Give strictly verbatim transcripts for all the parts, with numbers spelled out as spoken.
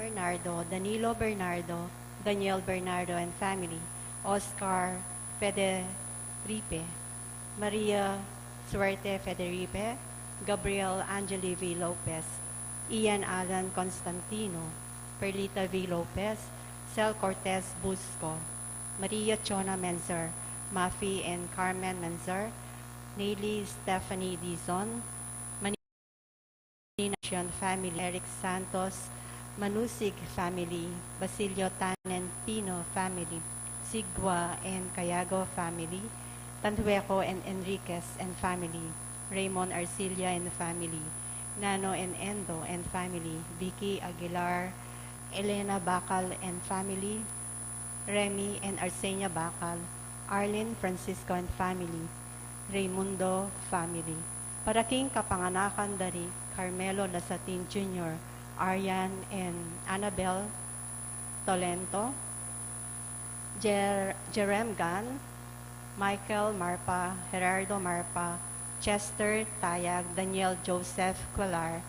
Bernardo, Danilo Bernardo, Daniel Bernardo and family, Oscar Federipe, Maria Suerte Federipe, Gabriel Angeli V. Lopez, Ian Alan Constantino, Perlita V. Lopez, Cel Cortez Busco, Maria Chona Menzar, Mafi and Carmen Menzar, Neely Stephanie Dizon, Manila Nation family, Eric Santos, Manusig family, Basilio Tan and Pino family, Sigua and Cayago family, Tanhueco and Enriquez and family, Raymond Arcilla and family, Nano and Endo and family, Vicky Aguilar, Elena Bacal and family, Remy and Arsenia Bacal, Arlene Francisco and family, Raymundo family. Para king kapanganakan da ri Carmelo Lasatin Junior, Arian and Annabel Tolento, Jer- Jerem Gan, Michael Marpa, Gerardo Marpa, Chester Tayag, Daniel Joseph Cuellar,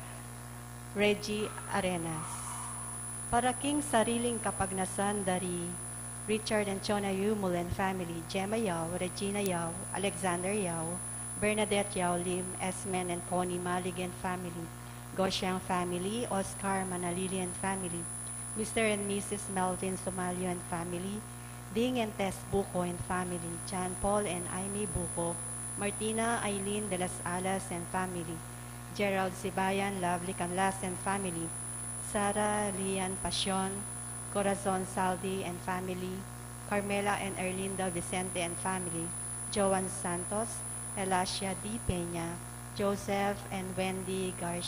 Reggie Arenas. Para king sariling kapagnasan da ri Richard and Chona Yumul and family, Gemma Yao, Regina Yao, Alexander Yao, Bernadette Yao Lim, Esmen and Connie Malig and family, Goshang family, Oscar Manalili and family, Mister and Missus Melvin Sumalio and family, Ding and Tess Buco and family, John Paul and Amy Buco, Martina Eileen de las Alas and family, Gerald Sibayan, Lovely Canlas and family, Sarah Lian Pasion, Corazon Saldi and family, Carmela and Erlinda Vicente and family, Joan Santos, Elacia D. Peña, Joseph and Wendy Garcia.